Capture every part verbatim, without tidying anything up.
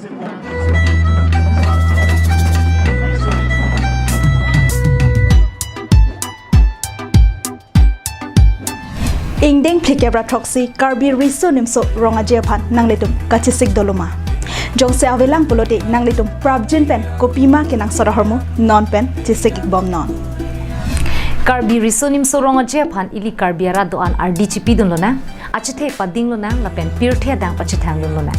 Ingdeng phlikep ra throksi Karbi Riso Nimso Rong Aje aphan nanglitum kachesik doloma? Jongsi avelang pulote nanglitum prapjin pen kopima kenangsot ahormu non pen chesik-ik bom non. Karbi Riso Nimso Rong Aje aphan ili Karbi arat do-an ardi chipidun lonang, achethe pading lonang lapen pirthe adang pachethang dun lonang.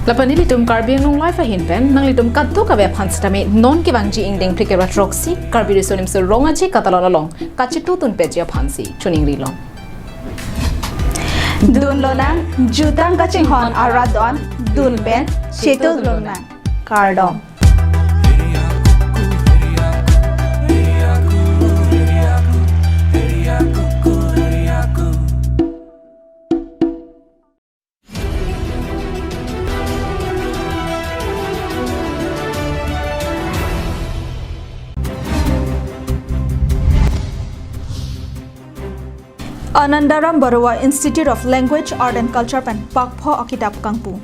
Lapen ilitum Karbi Anglong Live ahin pen nanglitum kadokave aphan sitame non kevangji ingdeng phlikep ra throksi Karbi Riso Nimso Rong Aje katalon along kachetudun peji aphansi choningri long. Dun lonang, jutang kachinghon arat do-an, dun pen chetu dun lonang. Kardom. Anandaram Baruah Institute of Language, Art and Culture pen pakpho akitap kangpu.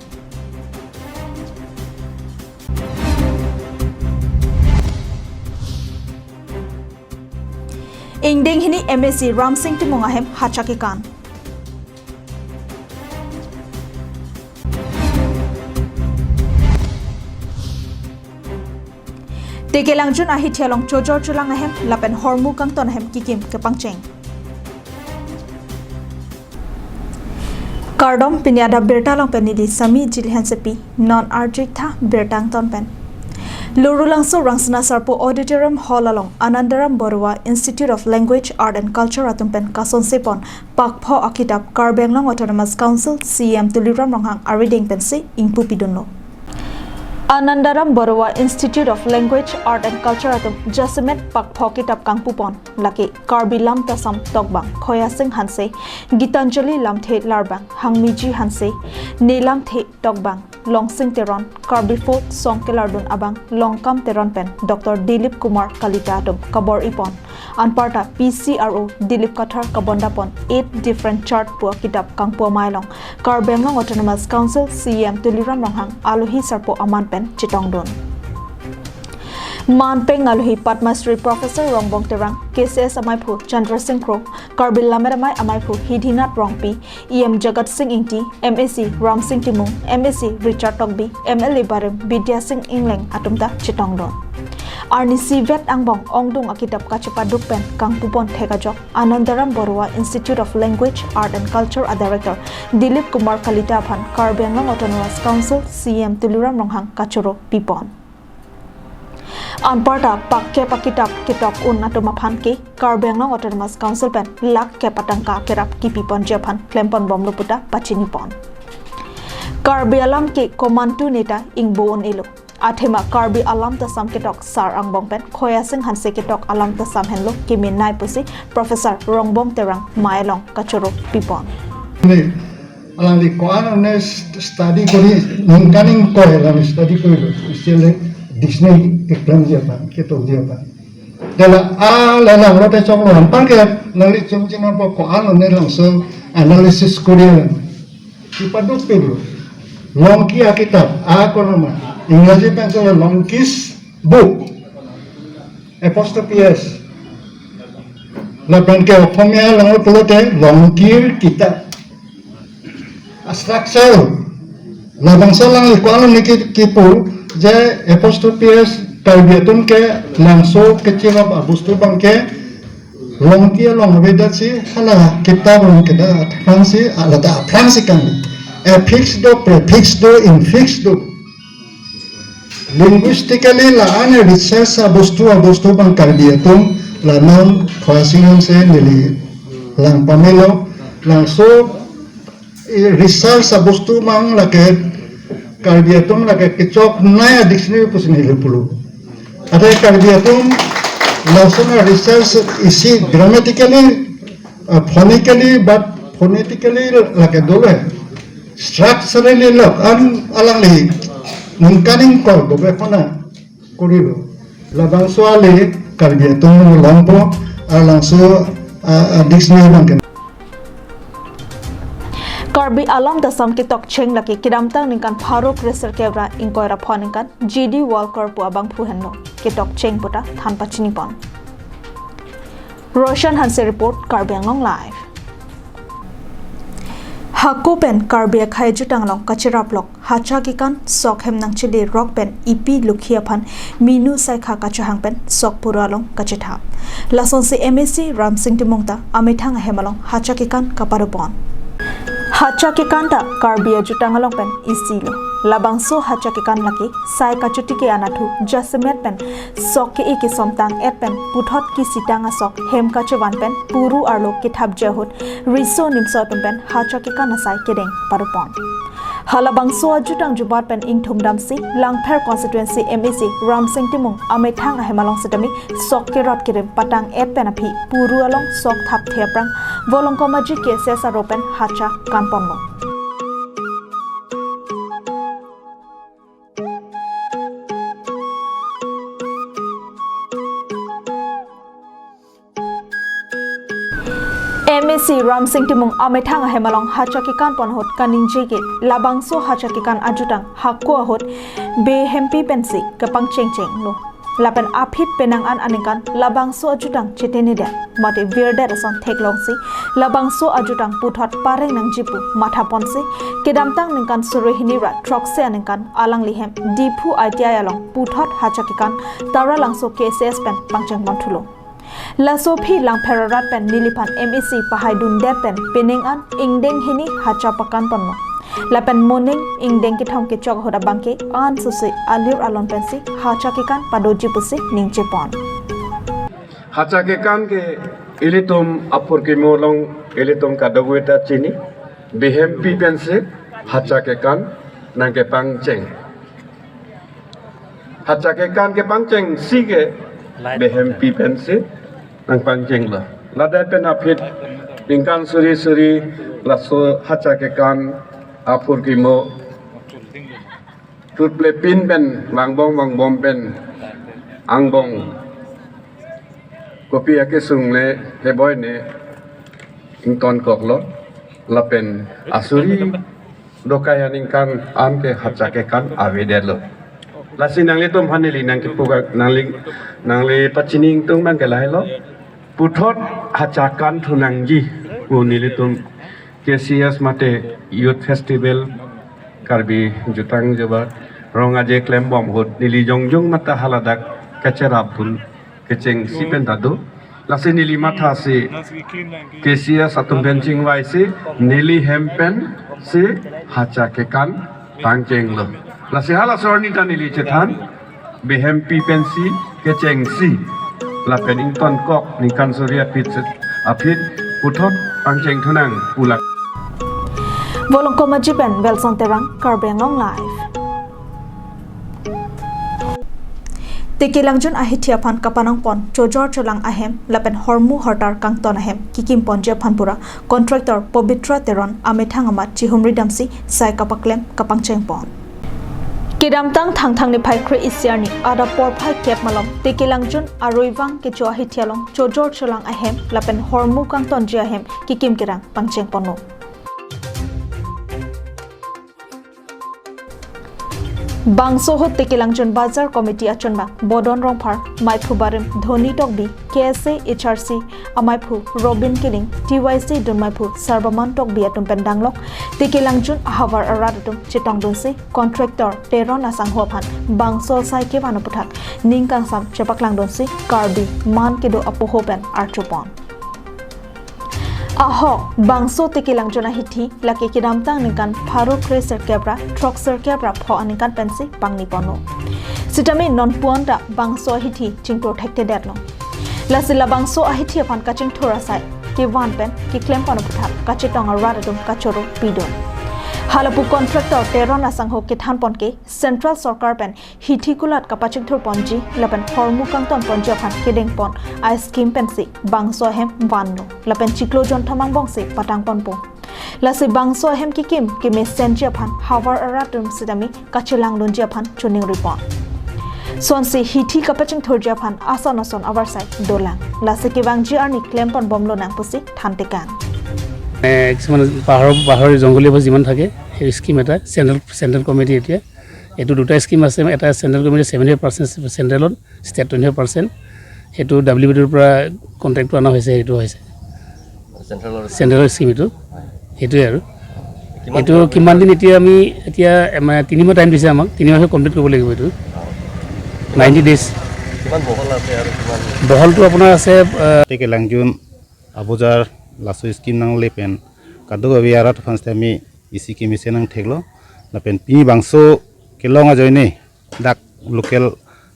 Ingdeng hini M A C Ramsing Timung ahem hachak kekan. Tekelangjun ahithi along chojor cholang ahem lapen hormu kangton ahem kikim kepangcheng. Kardom, pini adap birta along pen neli Sami Jili Hansepi, non arjik tha birta angton pen. Lurulangso Rangsina Sarpo Auditorium Hall along Anandaram Baruah Institute of Language, Art and Culture atum pen kasonse pon pakpho akitap Karbi Anglong Autonomous Council C E M Tuliram Ronghang arideng pensi ingpu pidunlo. Anandaram Baruah Institute of Language, Art and Culture atum jasemet pakpho akitap kangpu pon. Lake Karbi Lamtasam Tokbang Khoyasing Hanse, Gitanjali Lamthe Larbang, Hangmiji Hanse, Nelamthe Tokbang, Longsing Teron, Karbi Folk Song Kelardun Abang Longkam Teron pen Doctor Dilip Kumar Kalita atum kabor-i pon. Anparta P C R O Dilip Kathar kabonda pon Eight Different Chart pu akitap kangpu amei along Karbi Anglong Autonomous Council C E M Tuliram Ronghang alohi sarpo aman pen chetongdun. Manpeng alohi Padma Shri Professor Rongbong Terang, K C S amaiphu Chandra Sing Kro, Karbi Lammet Amei amaiphu Hidinath Rongpi, E M Jagat Sing Ingti, M A C Ramsing Timung, M A C Richard Tokbi, M L A barim Bidya Sing Engleng atum ta chetongdun. Arni isivet angbong ongdung akitap kachepaduk pen kangpu pon thek ajok Anandaram Baruah Institute of Language, Art and Culture a Director Dilip Kumar Kalita aphan Karbi Anglong Autonomous Council C E M Tuliram Ronghang kachoro pi pon. Anparta pakkep akitap ketok un atum aphan ke Karbi Anglong Autonomous Council pen lakh kep atangka kerap kipi ponji aphan klem pon bomlo puta pachini pon. Karbi alam ke komantu neta ingbo un-elo. Athema Karbi alam tasam ketok sar angbong pen Khoyasing Hanse ketok alam tasam henlo kemenei pusi Professor Rongbong Terang mei along kachoro pi pon. Alangli ko-an ne st-, study kori, ningkan ingkoi alangli study kori lo. Istilah dictionary keklem dia pa, ketok dia pa. Dala a la lang lo te chok lo, anpar ke alangli chum chinam po ko-an ne langso analysis kori. Kipaduk pilo. Longki akitap, a korma. Ingreji pen chok Longki's book. Apostrophe S. Lapen ke Okhomia lang pulote Longkir Kitab. A structure. Labangso alangli ko-an ne ki, kipu je apostrophe S Karbi atum ke langso kechirap abostu abang ke Longki along avedet si hala kitab along kedo aphrang si alada aphrang si kangni. Affix do, prefix do, infix do. Linguistically la-an research abostu abostu abang Karbi atum la non Khoyasing Hanse neli lang pamelo, langso i research abostu abang lake Karbi atum lake kechoknei a dictionary pusi neli pulo. Athe Karbi atum lason a research isi grammatically, uh, phonically, but phonetically lake dole. Structurally lo, an alangli ningkan ingkoi gobe khona korilo. Labangso ale Karbi atum longpo, alangso, ah, ah, dictionary abang ke. Karbi Alom Dasam ketok cheng lake kedamtang ningkan pharo kre sirkep ra ingkoi ra pho aningkan G D Walker pu abangphu henlo ketok cheng puta than pachini pon. Roshan Hanse report, Karbi Anglong Live. Hako pen Karbi akhei ajutang along kacheraplok hacha kekan sok hem nangchele rok pen epi lukhi aphan minu saikha kachehang pen sok puru along kachethap. Lasonsi M A C Ramsing Timung ta amethang ahem along hacha kekan kapado pon. Hacha kekan ta Karbi ajutang along pen isi lo. Labangso hacha kekan lake sai kachotike anatthu jasemet pen sok ke-e kesom tang-et pen puthot kisitang asok hem kachevan pen puru arlo kethapji ahut riso nimso atum pen hacha kekan asai kedeng pado pon. Halabangso ajutang jubat pen ingthum damsi Langpher constituency M A C Ramsing Timung amethang ahem along sitame sok kerot kerim patang-et pen aphi puru along sok thapthe aphrang Volongkom Aji K S S aro pen hacha kan ponlo. M A C Ramsing Timung amethang ahem along hacha kekan pon ahut kaningje ke labangso hacha kekan ajutang hako ahut behempi pensi kepangcheng chenglo. Lapen aphi penang an aningkan labangso ajutang chetene det mate virdet ason theklongsi labangso ajutang puthot pareng nangji pu matha ponsi kedamtang ningkan suri hini ra throksi aningkan alangli hem Diphu I T I along puthot hacha kekan Taralangso K S S pen pangcheng pon thulo. Laso aphi Langpher arat pen neliphan M A C pahai dundet pen penang an ingdeng hini hacha pakan ponlo. Lapen moning ingdeng kethom kechok ahut abangke an susi alir alon pensi hacha kekan padoji pusi ningje pon. Hacha kekan ke ilitum apor kimo along ilitum kadokave ta chini, behempi pensi hacha kekan nangkepangcheng. Hacha kekan kepangchengsi ke behempi pensi nangpangchenglo. Ladak pen aphi ningkan suri suri laso hacha kekan apor kimo tutplepin pen vangbom vangbom pen angbong kopi akesung le heboi ne ingtonkoklo. Lapen asuri dokai aningkan an ke hacha kekan avedetlo. Lasi nanglitum aphan neli nangkepuka nangli nangli pachini ingtung abangke lahelo. Puthot hacha kan thu nangji pu nelitum K C S mate Youth Festival Karbi Jutang Jeba Rong Aje klembom ahut neli jongjong mata haladak kacherap pun kechengsi pen ta do. Lasi neli mathasi K C S atum pen chingvaisi neli hem pensi hacha kekan pangchenglo. Lasi halaso arni ta neli chethan behempi pensi kechengsi lapen ingtonkok ningkan suri aphi aphi puthot pangcheng thunang pulak. Volongkom Aji pen Wilson Terang, Karbi Anglong Live. Tekelangjun ahithi aphan kapanang pon chojor cholang ahem lapen hormu hortar kangton ahem kikim ponji aphan pura contractor Pobitra Teron amethang amat chihumri damsi sai kapaklem kapangcheng pon. Kedamtang Thangthang niphai kre-isi arni adap porphai kep malom Tekelangjun aruivang kecho ahithi along chojor cholang ahem lapen hormu kangtonji ahem kikim kerang pangcheng ponlo. Bangso ahut Tekelangjun Bazar Committee achunbang Bodon Rongphar, Maiphu Barim Dhoni Tokbi, K S A H R C amaiphu Robin Kiling, T Y C dunmaiphu Sarbaman Tokbi atum pen danglok Tekelangjun ahavar arat atum chetongdunsi contractor Teron asangho aphan bangso sai kevan aputhak ning kangsam chepaklangdunsi Karbi man kedo apoho pen archupon. Ahok, bangso Tekelangjun ahithi lake kedamtang ningkan pharo kre sirkep ra throk sirkep ra pho aningkan pensi pangni ponlo. Sitame non puan ta bangso ahithi chingthur thekthedetlo. Lasi labangso ahithi aphan kachingthur asai kevan pen keklem pon aputhak kachetong arat atum kachoro pidun. Halapu contractor Teron asangho kethan pon ke Central Sorkar pen hithi kulat kapachingthur ponji lapen hormu kangton ponji aphan kedeng pon a scheme pensi bangso ahem vanlo lapen chiklo jonthom angbongsi patang ponpo. Lasi bangso ahem kikim kemesenji aphan havar arat atum sitame kachelangdunji aphan choningri pon. Sonsi hithi kapachingthurji aphan ason ason avarsai dolang. Lasi kevangji arni klem pon bomlo nang pusi thantekang. এ, কিছুমান পাহাৰৰ পাহাৰৰ জংঘলীয়া ভাষা যিমান থাকে, সেই স্কিম এটা central central committee এতিয়া এইটো দুটা স্কিম আছে। এটা central committee seventy five percent, চেণ্ট্ৰেলত ষ্টেট টুৱেণ্টি ফাইভ পাৰ্চেণ্ট। সেইটো ডাব্লিউ বি ডিৰ পৰা কণ্টেক্টটো অনা হৈছে, সেইটো হৈছে চেণ্ট্ৰেলৰ স্কিম। চেণ্ট্ৰেলৰ স্কিম এইটো। সেইটোৱে আৰু। কিমান এইটো দিনৰ কিমান দিন? এতিয়া আমি এতিয়া, মানে, তিনিমাহ টাইম দিছে আমাক, তিনিমাহে কমপ্লিট কৰিব লাগিব এইটো। Ninety days. কিমান বহল আছে আৰু কিমান? বহলটো আপোনাৰ আছে, আহ, Teke langjun abojar laso scheme nangle pen kadokave arat aphan sitame isi kemesen nangtheklo. Lapen pini bangso kelong ajoine dak local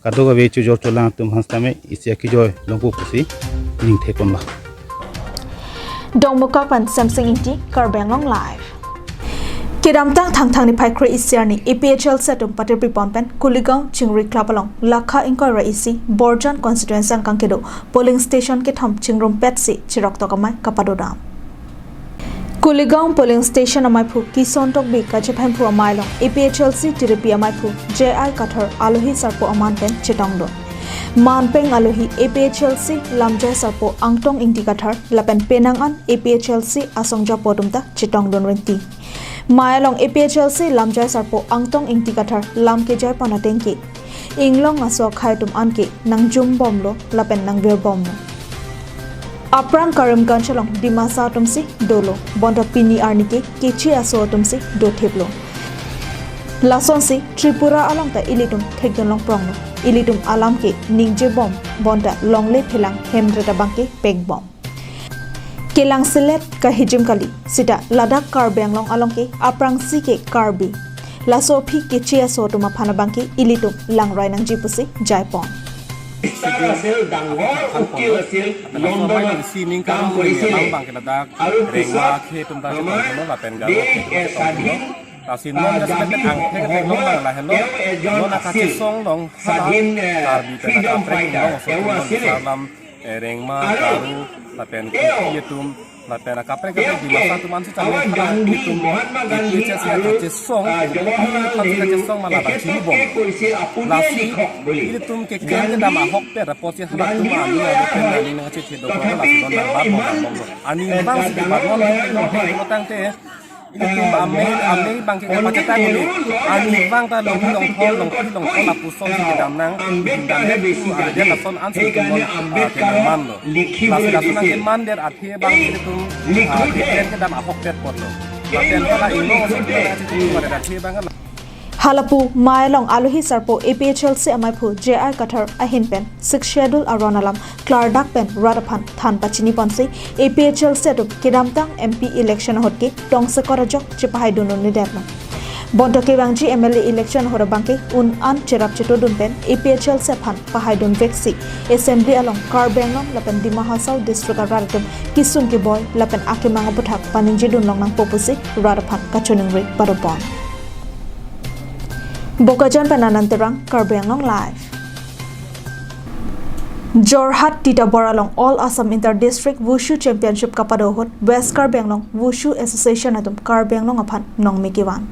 kadokave chojor cholang atum aphan sitame isi akejoi longpo pusi ning thekonlo. Dongmukak pen Samsing Ingti, Karbi Anglong Live. Kedamtang Thangthang niphai kre-isi arni A P H L C atum patirpi pon pen Kuligaon Chingri Club along lakha ingkoi ra isi Borjan constituency angkang kedo polling station kethom chingrumpetsi chiroktok amei kapadodam. Kuligaon polling station amaiphu Kison Tokbi kachephemphu amei along A P H L C tiripi amaiphu J I Kathar alohi sarpo aman pen chetongdun. Manpeng alohi A P H L C lamjai sarpo Angtong Ingti Kathar lapen penang an A P H L C asongjapo atum ta chetongdun rinti. Mei along A P H L C lamjai sarpo Angtong Ingti Kathar lam kejai pon ateng ke inglong aso akhei atum anke nangjumbomlo lapen nangvirbomlo. Aphrang Karimganj along Dimasa atumsi dolo, bonta pini arni ke Keche aso atumsi dothiplo. Lasonsi Tripura along ta ilitum thekdun longpronglo. Ilitum alam ke ningjebom, bonta longle phelang hemret abang ke pekbom. Kelangselet kahijim kali, sita ladak Karbi Anglong along ke aphrangsi ke Karbi. Laso aphi Keche aso atum aphan abang ke ilitum langrai nangji pusi jaipon. Star আছিল ডাঙৰ উকিল আছিল, লণ্ডনত কাম কৰিছিলে। আৰু পিছত আমাৰ দেশ, এ, স্বাধীন, আ, জাতি অসম, তেওঁ এজন আছিল স্বাধীন, এ, ফ্ৰিডম ফাইটাৰ তেওঁ আছিল। Rengma, Garo, lapen Kuki atum, lapen akaprek akaprek Dimasa atum ansi chame, ama Gandhi, Mahatma Gandhi, A P H L C atum kachesong, ah, Jawaharlal Nehru kachesong ma labang chini bom. Lasi ilitum keklem kedam ahokpet apotsi halatum ami ami pen nangcheche dokok, lasi non nang bat bom bom. Arnivang si bat bom bom tangte ilitum amei, amei abang ke kapachethang uli. Arnivang ta longhi longthol, longhi longthol lapuson si kedam nang, kedam nang tu arjan lason ansi kedam, ah, kedam manlo. Lasi lason nang keman der athe abang ilitum, ah, keklem kedam ahokpet apotlo. Lapen hala inglong aso kedam athe abang. Halapu mei along alohi sarpo A P H L C amaiphu J I Kathar ahin pen Sixth Schedule aron alam klardak pen rat aphan than pachini ponsi A P H L C atum kedamtang M P election ahut ke tongsekot ajok chepahaidun un-edetlo. Bonta kevangji M L A election ahut abang ke un-an cherap chetodun pen A P H L C aphan pahaidunveksi Assembly along Karbi Anglong lapen Dima Hasao district arat atum kesung keboi lapen akemang aputhak paningjedun long nangpo pusi rat aphan kachiningri padopon. Bokajan pen Anand Terang, Karbi Anglong Live. Jorhat Titobor along All Assam Inter District Wushu Championship kapado ahut West Karbi Anglong Wushu Association atum Karbi Anglong aphan nongmi kevan.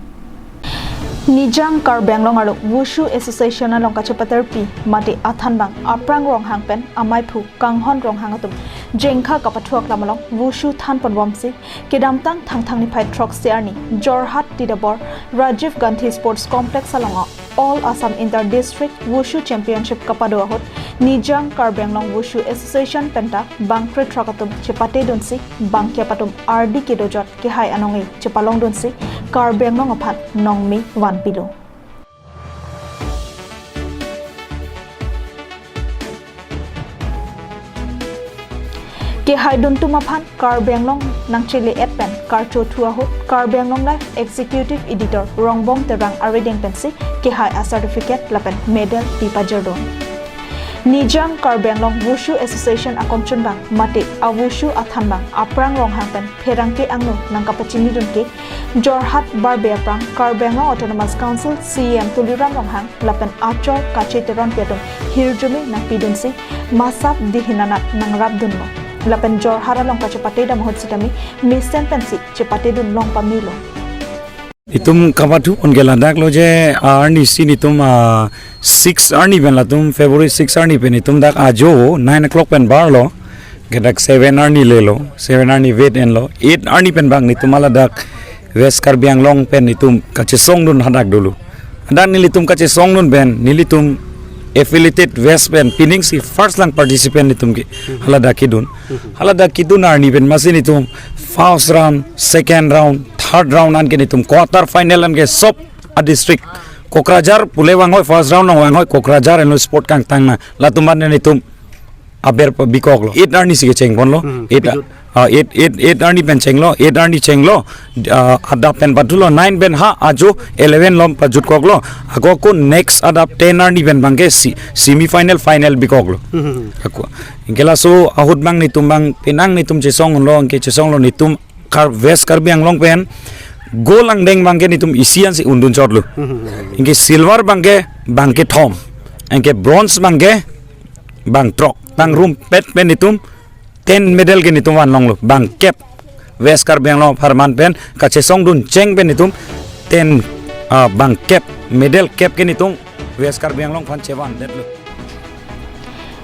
Nijang Karbi Anglong arlo Wushu Association along kachepaterpi mate athanbang Aprang Ronghang pen amaiphu Kanghon Ronghang atum jengkha kapathuak lam along Wushu than ponbomsi kedamtang Thangthang niphai throksi arni Jorhat Titobor Rajiv Gandhi Sports Complex along All Assam Inter District Wushu Championship kapado ahut Nijang Karbi Anglong Wushu Association penta bangkre throk atum chepatedunsi bangkep atum ardi kedojot kehai anong-e chepalongdunsi Karbi Anglong aphan nongmi vanpilo. Kehaiduntum aphan Karbi Anglong nangchele-et pen karchothu ahut Karbi Anglong Live Executive Editor Rongbong Terang arideng pensi kehai a-certificate lapen medal pipajirdun. Nijang Karbi Anglong Wushu Association akongchunbang mate a-Wushu athanbang Aprang Ronghang pen pherangke angno nangkapachinidun ke Jorhat Barbe aphrang Karbi Anglong Autonomous Council C E M Tuliram Ronghang lapen achor Kache Teronpi atum hirjume nangpidunsi masap dihin anat nangrapdunlo. Lapen Jorhat along kachepatedam ahut sitame mesen pensi chepatedun long pamelo. Itum kapathu pon ke ladak lo je arni si itum, ah, six arni pen latum February six arni pen itum dak ajo nine o'clock pen barlo. Ke dak seven arni lelo, seven arni wet enlo, eight arni pen bang netum hala dak West Karbi Anglong pen netum kachesongdun hadak dolo. Hadak nelitum kachesongdun pen nelitum affiliated West pen pining si first lang participant netum ke hala dak kedun. Hala dak kedun arni pen masi netum first round, second round, third round anke netum quarter final anke sop a district. Kokrajhar pule vanghoi, first round nang vanghoi Kokrajhar enlo, sport kangtang na. Latum an netum aber pa bikoklo. Eight arni si kechengponlo. Hmm, eight, pidut. Ah, eight, eight, eight arni pen chenglo, eight arni chenglo. Ah, adap pen pathulo, nine pen ha ajo eleven lom pajutkoklo. Ako ko next adap ten arni pen bangke si, semi final, final bikoklo. Hmm. Ako. Anke laso ahut bang netum bang penang netum chesonglo, anke chesonglo netum Kar-, West Karbi Anglong pen gold angdeng bangke netum isi ansi undun chotlo. Hmm. Anke silver bangke, bangkethom. Anke bronze bangke, bangthrok. Pangrumpet pen netum ten medal ke netum vanlonglo. Bangkep West Karbi Anglong apharman pen kachesongdun cheng pen netum ten, ah, bangkep, medal kep ke netum West Karbi Anglong aphan chevandetlo.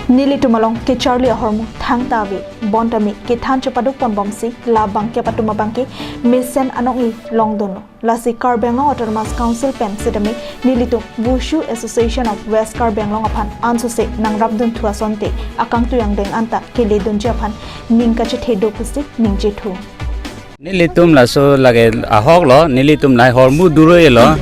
Nelitum along kecharli ahormu thangta ave, bonta me kethan chepaduk ponbomsi la bangkep atum abangke mesen anong-i longdunlo. Lasi Karbi Anglong Autonomous Council pen sitame nelitum Wushu Association of West Karbi Anglong aphan ansose nangrapdunthu asonte akangtui angdeng anta keledunji aphan ning kachethe do pusi ningjethu. Nelitum laso lake ahoklo, nelitum lahai ahormu duroi lo,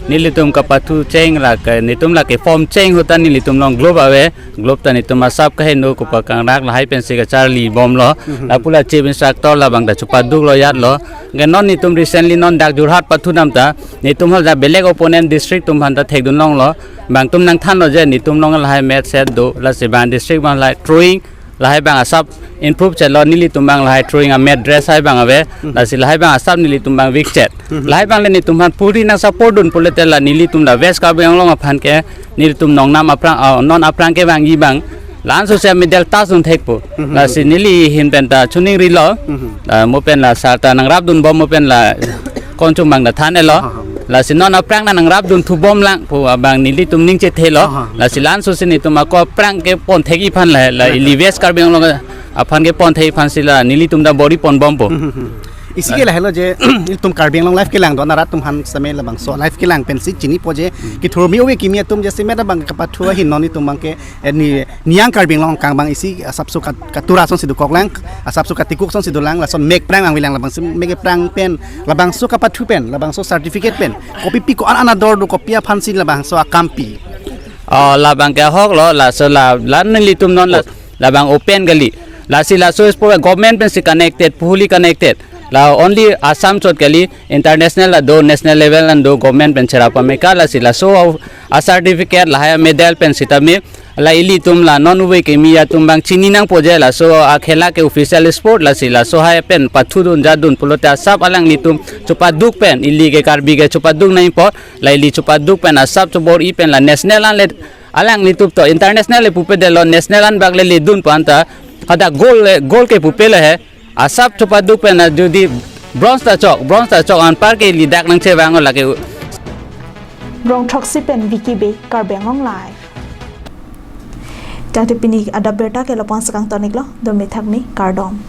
nelitum kapathu cheng lake, netum lake form cheng ahut ta nelitum along glove ave, glove ta netum asap kaheno kopakangrak lahai pensi kacharlibomlo, Mhm. lapu la chief instructor labang ta chepaduklo yatlo, anke non netum recently non dak Jorhat pathunam ta, netum hala belek opponent district atum aphan ta thekdunlonglo, bang atum nangthanlo je netum along lahai mat set do, lasi bang district bang lahai throwing, lahai bang asap improve chetlo, nelitum bang lahai throwing amat dress hai bang ave, Mhm. lasi lahai bang asap nelitum bang weak chet. Mhm. Lahai bang le netum aphan puri nang support dun pulote la nelitum la West Karbi Anglong aphan ke nelitum nongnam aphrang, ah, non aphrang kevangji bang la ansose medal ta sung thekpo. Mhm. Lasi neli ahin pen ta chuningrilo. Mhm. Ah, mo pen la sir ta nangrapdunbom, mo pen la konchung bang ta than-elo. Aha. Lasi non aphrang nang nangrapdunthubomlang pu abang nelitum ning chethelo. Aha. Lasi la ansose netum ako aphrang kepon thekji aphan la, la Right. ili West Karbi Anglong aphan kepon thekji aphansi la nelitum ta bor-iponbompo. Mhm, mhm. Isi ke lahelo je, ilitum Karbi Anglong live kelang do-an arat atum aphan sitame labangso live kelang pensi chinipo je, Hmm. kethurmi ove kimi atum je sitame ta bang kapathu ahin non netum bangke, eh, ni, niang Karbi Anglong kang bang isi asapso kat-, katura asonsi dokoklang, asapso katikuk asonsi dolang, lason mek aphrang angvilang labangso mek aphrang pen, labangso kapathu pen, labangso certificate pen, kopi pi ko-an an ador do, kopi aphansi labangso akampi. Oh, labang ke ahoklo, laso la, la nelitum non la, labang open kali. Lasi laso sport government pensi connected, fully connected. La only Assam chot kali, international la do, national level la do, government pen cherap pame ka, lasi laso a, a certificate lahai medal pen sitame, la ilitum la non ove kimi atum bang chini nangpo je laso akhela ke official sport, lasi laso hai pen pathudun jadun pulote asap alanglitum chepaduk pen, ili ke Karbi ke chepaduk nangpo, la ili chepaduk pen asap chebor-i pen la national an le alanglitum to international le pupedetlo, national an bak le ledunpo anta, hadak gold le, gold ke pupelo he. Asap chepaduk pen a jodi bronze ta chok, bronze ta chok anparke ili dak nangchevang lake. Rongthroksi pen Vicky Bey, Karbi Anglong Live. Tangte pini adap birta ke lapu-an si kangton-iklo, dome thakme, kardom.